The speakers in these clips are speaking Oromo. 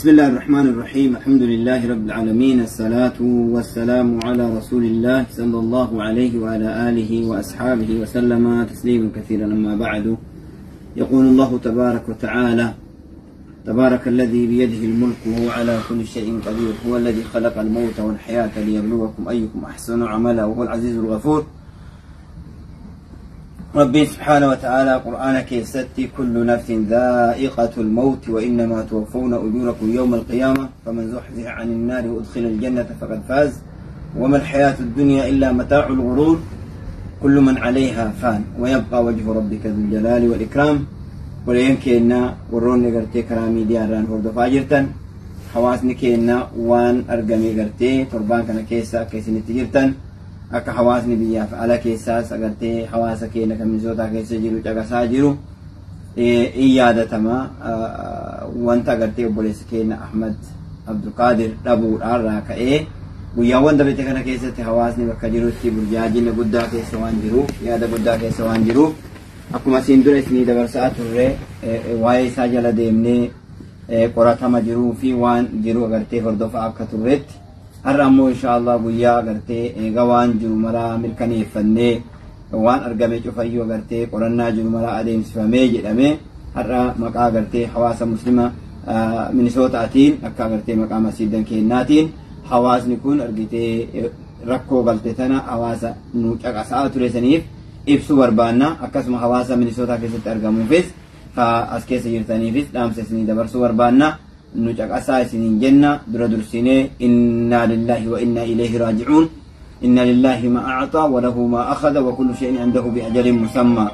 بسم الله الرحمن الرحيم. الحمد لله رب العالمين، الصلاة والسلام على رسول الله صلى الله عليه وعلى آله وأصحابه وسلم تسليما كثيرا. أما بعد، يقول الله تبارك وتعالى: تبارك الذي بيده الملك وهو على كل شيء قدير، هو الذي خلق الموت والحياة ليبلوكم أيكم أحسن عملا وهو العزيز الغفور. ربي سبحانه وتعالى قرآن كيستي: كل نفس ذائقة الموت وإنما توفون أجوركم يوم القيامة فمن زحزح عن النار وأدخل الجنة فقد فاز وما الحياة الدنيا إلا متاع الغرور. كل من عليها فان ويبقى وجه ربك ذو الجلال والإكرام. ولين كينا ورون غرتي كرامي دياران هردفا جرتن حواسني كينا وان أرقمي غرتي تربان كان كيسا كيسني تجرتن akka hawaasni biyyaaf ala keessaas agartee hawaasa keenya kan Minisootaa keessa jiru caqasaa jiru in yaadatama. Wanta agartee obboleessa keenya Ahmad Abdulqaadir dhabuudhaarraa ka'ee guyyaawwan dabete kana keessatti hawaasni bakka jirutti burjaajina guddaa keessa waan jiruuf, yaada guddaa keessa waan jiruuf, akkuma asiin dura isinii dabarsaa turre waa'ee isaa jala deemnee qoratama jiruu fi waan jiru agartee hordofaa akka turretti, har'a ammoo inshaallah guyyaa agartee eega waan jiru maraa mirkaneeffannee, waan argame cufayyuu agartee qorannaa jiru maraa adeemsifamee jedhamee, har'a maqaa agartee hawaasa Muslima Minisootaatiin akka agartee maqaa masiidan kennaatiin hawaasni kun argitee rakkoo galte tana hawaasa nu caqasaa ture saniif ibsuu barbaanna. Akkasuma hawaasa Minisootaa keessatti argamuufis, as keessa jirtaniifis dhaamsa isinii dabarsuu barbaanna. Nu caqasaa isiniin jenna. Dura dursinee إنا لله وإنا إليه راجعون. إن لله ما أعطى وله ما أخذ وكل شيء عنده بأجل مسمى.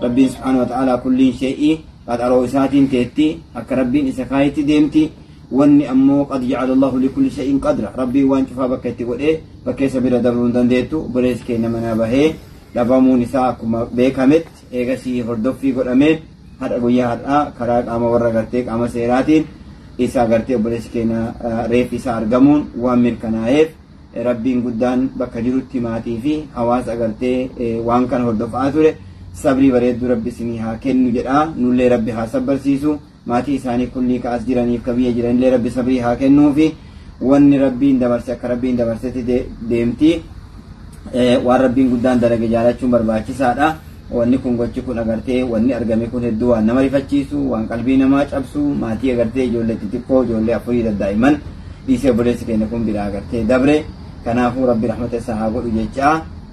ربي سبحانه وتعالى كل شيء قد أروسات تيتي أك ربي إسكايتي ديمتي واني أمو قد جعل الله لكل شيء قدره. ربي وان شوفا بكيتي قد إيه بكي سبيل دبرون دنديتو بريس كي نمنا بهي لبامو نساءكم بيكمت إيغسي هردفي قد أمين هر أقويا هر كراك أما ورا غرتيك أما سيراتين isaa agartee obboleessi keenya reeffi isaa argamuun waan mirkanaa'eef, Rabbiin guddaan bakka jirutti maatii fi hawaasa agartee waan kana hordofaa ture sabrii bareedduu Rabbi isinii haa kennu jedha. Nullee Rabbi haa sabbarsiisu. Maatii isaanii kullii ka as jiraniif ka biyya jiranillee Rabbi sabrii haa kennuufi. Wanni Rabbiin dabarse akka Rabbiin dabarsetti deemti. Waan Rabbiin guddaan dalage jaalachuun barbaachisaadha. Wanni kun, gochi kun agartee wanni argame kun hedduu waan nama rifachiisu, waan qalbii namaa cabsu. Maatii agartee ijoollee xixiqqoo, ijoollee afurii daddaa'iman dhiisee obboleessi keenya kun biraa agartee dabre. Kanaafuu Rabbi rahmata isaa haa godhu jecha,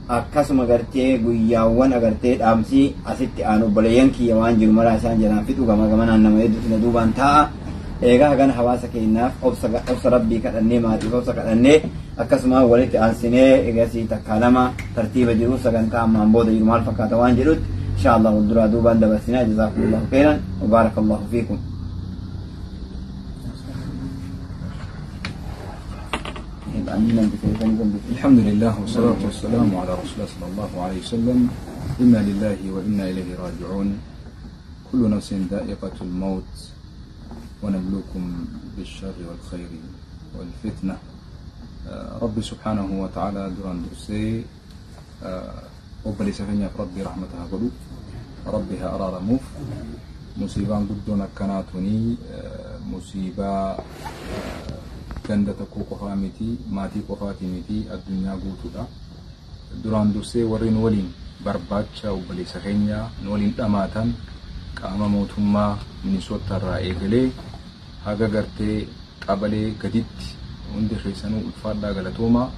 akkasuma agartee guyyaawwan agartee dhaamsii asitti aanu obboleeyyan kiyya waan jiru maraa isaan jalaan fixu. Gama gamanaan nama hedduutu na duubaan taa'a. Eegaa hagana hawaasa keenyaaf obsa Rabbii kadhannee, maatiif obsa kadhannee, akkasuma walitti aansinee eegasii takkaa lama tartiiba jiru sagantaa ammaan booda jiru maal fakkaata waan jedhutti insha Allah walduraa duubaan dabarsinaa. جزاكم الله خيرا وبارك الله فيكم. الحمد لله والصلاة والسلام على رسول الله صلى الله عليه وسلم. إنا لله وإنا إليه راجعون. كل نفس ذائقة الموت ونبلوكم بالشر والخير والفتنة. ربي سبحانه وتعالى duraan dursee obboleessa keenyaaf Rabbi rahmata haa godhu, Rabbi haa araaramuuf. Musiibaan guddoon akkanaa tuni musiibaa ganda tokko qofaa miti, maatii qofaati miti, addunyaa guutuudha. Duraan dursee warri nu waliin barbaacha obboleessa keenya nu waliin dhamaatan, qaama mootummaa Minisootaa irraa eegalee haga gartee qabalee gaditti, hundi keessanuu ulfaadhaa, galatoomaa.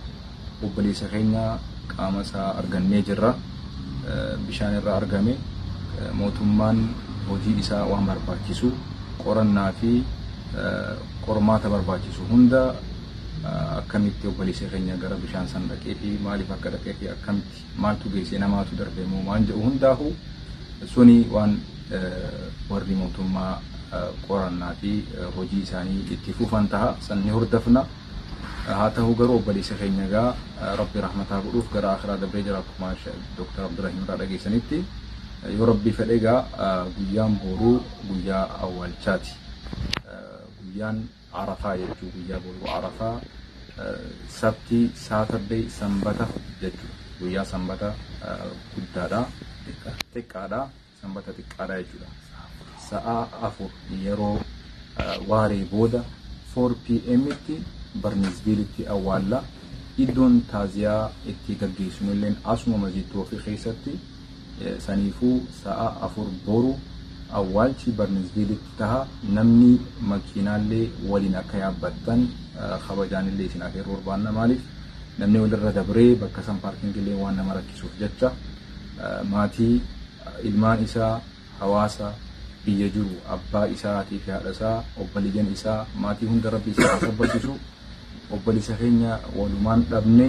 Obboleessa keenya qaama isaa argannee jirra. Bishaan irraa argame. Mootummaan hojii isaa waan barbaachisu, qorannaa fi qormaata barbaachisu hunda, akkamitti obboleessa keenya gara bishaan san dhaqee fi maaliif akka dhaqee fi akkamitti maaltu geesse, namaatu darbe moo waan jedhu hundaafu, suni waan warri mootummaa qorannaa fi hojii isaanii itti fufan taha, san ni hordofna. Haa ta'u garuu obboleessa keenya egaa Rabbi rahmataa godhuuf, gara akhiraa dabree jira akkuma Dr. Abdurrahim irraa dhageessanitti. Yoo Rabbi fedhe egaa guyyaan boruu guyyaa awwaalchaati. Guyyaan Arafaa jechuun guyyaa boruu Arafaa, sabtii, Saturday, Sanbata jechuudha. Guyyaa Sanbata guddaadha. Xiqqaadha. Sanbata xiqqaadha jechuudha. Sa'a 4 yeroo waaree booda 4 4 pm tti Barneesviilitti awwaalla. Iddoon taaziyaa itti gaggeessinu illeen asuma Masjid Toofiq keessatti. Saniifuu sa'a 4 boru awwaalchi Barneesviilitti taha. Namni makiinaallee waliin akka yaabbattan kabajaanillee isin afeeruu barbaanna. Maaliif namni walirra dabree bakka san paarkingillee waan nama rakkisuuf jecha maatii ilmaan isaa hawaasa biyya jiru abbaa isaatii fi haadha isaa obboleeyyan isaa maatii hunda rabbi isaa haa sabbachiisu. Obboleessa keenya walumaan dhabne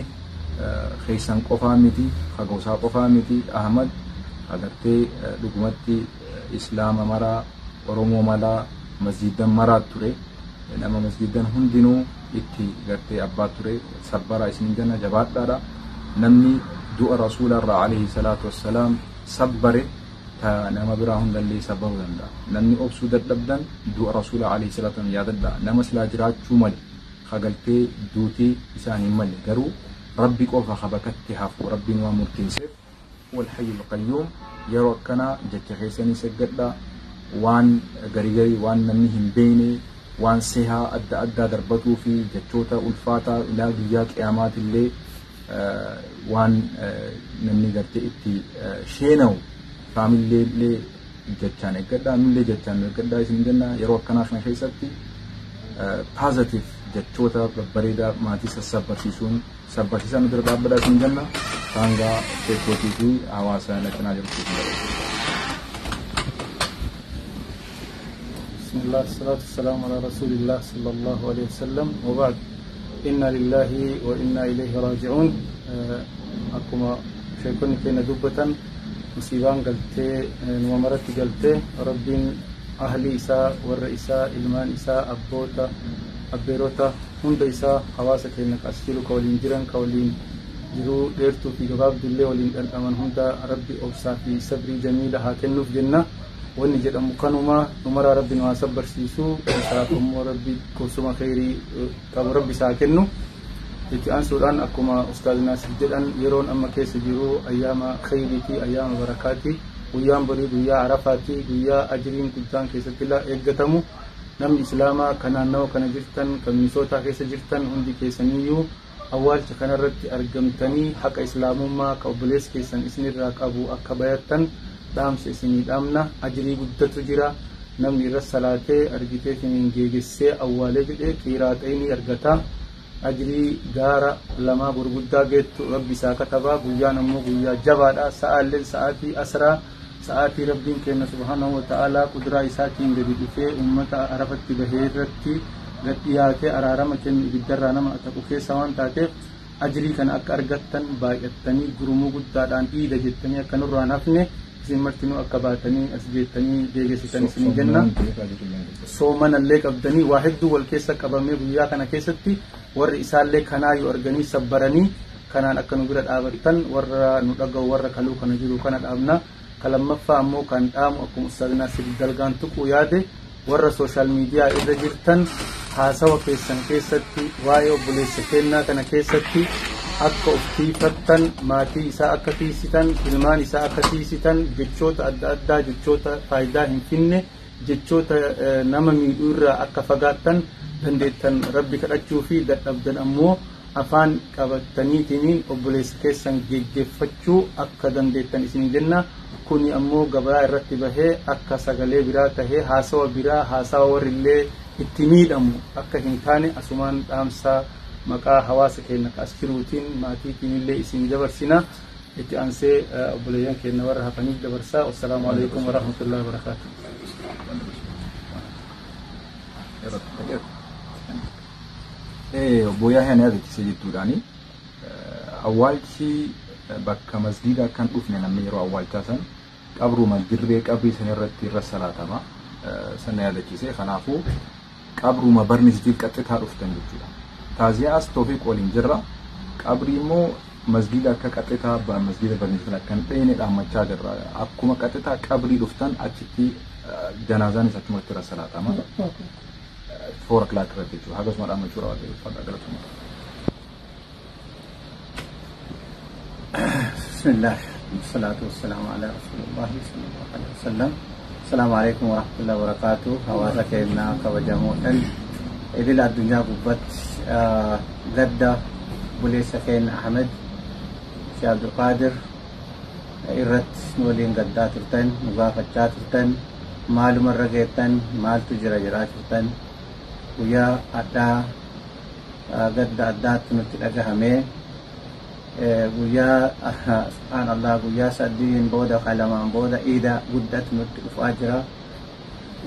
keessan qofaa miti, hagoosaa qofaa miti. Ahmad agartee dhugumatti islaama maraa, Oromoo maraa, masjiidan maraa ture. Nama masjiidan hundinuu itti gartee abbaa ture. Sabbaraa isin jenna, jabaadhaadha. Namni du'a rasuularraa alayhi salaatu wassalaam sabbare ta nama biraa hundallee sabbaruu danda'a. Namni obsuu dadhabdan du'a rasuula alayhi salaatu wassalaam yaadadha. Nama silaa jiraachuu male kagaltee duutii isaan hin malle, garuu rabbi qofa kabakatti hafu rabbiin waan murteesseef wal hayyul qayyuum. Yeroo akkanaa jecha keessanii eeggadha. Waan garii garii, waan namni hin beekne, waan sehaa adda addaa darbatuu fi jechoota ulfaataa ilaa guyyaa qiyaamaatillee waan namni gartee itti sheena'u faamillee illee jechaan eeggadha, nullee jechaan eeggadha isin jenna. Yeroo akkanaa kana keessatti positive jechoota babbareedaa maatii sassabbarsiisuun sabbarsiisaa nu bira dhaabbadha isin jenna. Saangaa sheekootii fi hawaasa na cinaa jirtu isin dabarsu. بسم الله، الصلاة والسلام على رسول الله صلى الله عليه وسلم، وبعد، إنا لله وإنا إليه راجعون. أكما شيكون كينا دبة مصيبان قلتي نومرت قلتي ربين أهلي إساء ور إساء إلمان إساء أبوتا أبيروتا هند إساء حواسة كينا كأسجلو كولين جيران كولين jiruu dheertuu fi gabaabdullee waliin dhandhaman hunda rabbi obsaa fi sabrii jamiila haa kennuuf jenna. Wanni jedhamu kanuma. Numaraa rabbi nu haa sabbarsiisu, isaaf immoo rabbi kursuma kheyrii qabu rabbi isaa kennu. Itti aansuudhaan akkuma ustaaz Naasir jedhan, yeroon amma keessa jiru ayyaama kheyrii fi ayyaama barakaati. Guyyaan borii guyyaa arafaati, guyyaa ajriin guddaan keessatti eeggatamu. Namni islaamaa kan naannawa kana jirtan, kan Minisootaa keessa jirtan hundi keessaniyyuu awwaalcha kanarratti argamtanii haqa islaamummaa ka obboleessa keessan isinirraa qabu akka bayattan dhaamsa isinii dhaamna. Ajrii guddatu jira. Namni irra salaatee argiteetiin geegessee awwaalee jedhee qiiraaxeenii argata. Ajrii gaara lamaa gurguddaa geettu rabbi isaa katabaa. Guyyaan ammoo guyyaa jabaadha. Sa'aalleen sa'aatii asraa, sa'aatii rabbiin kenna subhaanahu wa ta'aalaa kuduraa isaatiin gadi dhufee ummata arafatti bahee irratti gad dhiyaatee araarama kennu, ibiddarraa nama ataqu keessa waan taateef, ajrii kana akka argattan baay'attanii gurmuu guddaadhaan dhiida jettanii akka nurraan hafne isin martinuu akka baatanii as jettanii geegessitan isin jenna. Soomanallee qabdanii waa hedduu wal keessa qabamee guyyaa kana keessatti warri isaallee kanaa yoo arganii sabbaranii kanaan akka nu bira dhaabattan warra nu dhaga'u, warra kaluu kana jiru kana dhaabna. Kalammaffaa ammoo kan dhaamu, akkuma ustaaz Naasir dalgaan tuquu yaade, warra social media irra jirtan haasawa keessan keessatti waa'ee obboleessa kennaa kana keessatti akka of tiifattan, maatii isaa akka tiisitan, ilmaan isaa akka tiisitan, jechoota adda addaa, jechoota faayidaa hin finne, jechoota nama miidhuu irraa akka fagaattan, dandeettan rabbi kadhachuu fi dadhabdan ammoo afaan qabataniitiin obboleessa keessan geggeeffachuu akka dandeettan isin jenna. Kuni ammoo gabaa irratti bahee akka sagalee biraa tahee haasawa biraa, haasawa warrillee itti miidhamu akka hin taane asumaan dhaamsa maqaa hawaasa keenya as jiruutiin maatiitiin illee isin dabarsina. Itti aansee obboleeyyan keenya warra hafaniif dabarsaa. Wassalaamu alaikum warahmatullahi wabarakaatu. Obbo Yaahyaan yaadachiise jechuudhaani awwaalchi bakka masgiida kan dhufne namni yeroo awwaalchaa san qabruma dirree qabrii san irratti irra salaatama sana yaadachiise. Kanaafuu qabruma Barnisviil qaxxitaa dhuftan jechuudha. Taaziyaa as Toofiq waliin jirra. Qabrii immoo masgiida akka qaxxitaa masgiida Barnisviil akka hin dheene dhaammachaa jirra. Akkuma qaxxitaa qabrii dhuftan achitti janaazaanis achumatti irra salaatama. 4 o'clock irratti jechuudha. Hagasuma dhaammachuu raawwatee uffata galatuma. بسم الله، والصلاة والسلام على رسول الله صلى الله عليه وسلم. السلام عليكم ورحمة الله وبركاته. hawaasa keenya kabajamoodhan Idil addunyaa gubbatti gadda obboleessa keenya Ahmed Sheekh Abdulqaadir irratti nu waliin gaddaa turtan, nu gaafachaa turtan, maalumarra geettan, maaltu jira jiraa turtan. Guyyaa addaa gadda addaatti nutti dhagahamee, guyyaa subhaanallah guyyaa sadiin booda 2 booda iida guddatu nutti dhufaa jira.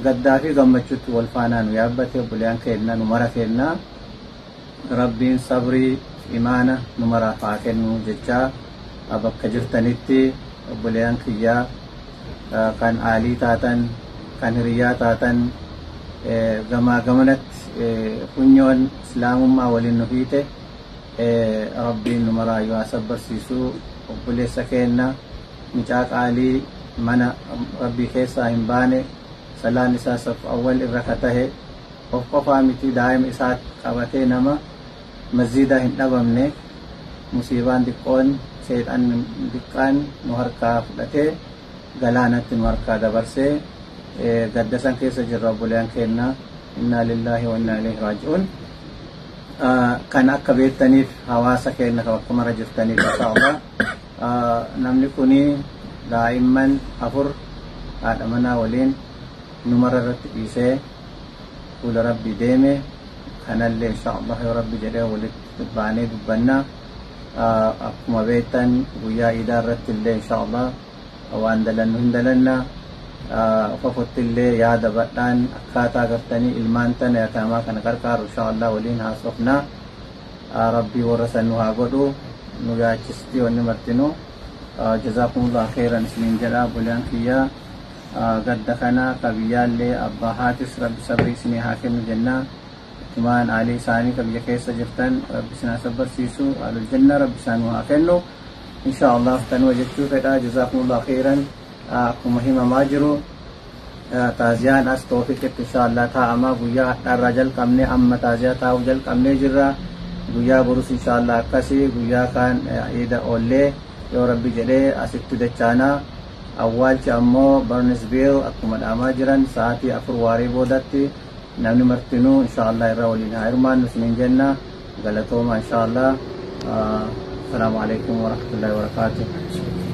Gaddaa fi gammachuutti wal faanaa nu yaabbate obboleeyyan keenya nu mara kenna. Rabbiin sabrii imaana nu maraaf haa kennu jechaa bakka jirtanitti obboleeyyan kiyyaa kan aalii taatan, kan hiriyyaa taatan, gamaa gamanatti funyoon islaamummaa waliin nu hiite, Rabbiin nu maraa yoo haa sabbarsiisu. Obboleessa keenya mucaa qaalii mana Rabbii keessaa hin baane, salaan isaa saf awwal irra ka tahe, of qofaa miti daa'ima isaa qabatee nama masjiida hin dhabamne, musiibaan xiqqoon seexan xiqqaan nu harkaa fudhatee galaanatti nu harkaa dabarsee gadda san keessa jirra obboleeyyan keenya. Innaa lillaahi wa innaa ilayhi raaji'uun. Kan akka beektaniif hawaasa keenya bakka mara jirtaniif insha Allah namni kuni daa'imman 4 haadha manaa waliin numara irratti dhiisee fuula Rabbii deeme. Kanallee insha Allah yoo Rabbi jedhee walitti baanee dubbanna. Akkuma beektan guyyaa iidaa irratti illee insha Allah waan dalannu hin dalanna. Qofotti illee yaada badhaan akkaataa gartanii ilmaan tana yataamaa kana qarqaaru insha Allah waliin haasofna. Rabbii warra san nu haa godhu, nu yaachisti wanni martinu. Jazaakumullah khairan isiniin jedha obboleeyyan kiyyaa. Gadda kana ka biyyaallee abbaa haatis Rabbi sabrii isinii haa kennu jenna. Ittumaan aalii isaanii ka biyya keessa jirtan Rabbi isin haa sabbarsiisu, alul janna Rabbi isaan haa kennu insha Allah. Tanuma jechuu fedha. Jazaakumullah khairan. Akkuma himamaa jiru taaziyaan as Toofiqitti insha Allah taa'ama. Guyyaa hadhaarraa jalqabnee amma taaziyaa taa'uu jalqabnee jirra. Guyyaa borus insha Allah akkasii, guyyaa kaan iida oollee yoo Rabbi jedhee asitti dachaanaa. Awwaalchi ammoo Burnsville akkuma dhaamaa jiran sa'aatii 4 waaree boodatti namni martinuu insha Allah irra waliin haa hirmaannu isiniin jenna. Galatooma insha Allah. Asalaamu alaikum warahmatullahi wabarakaatuh.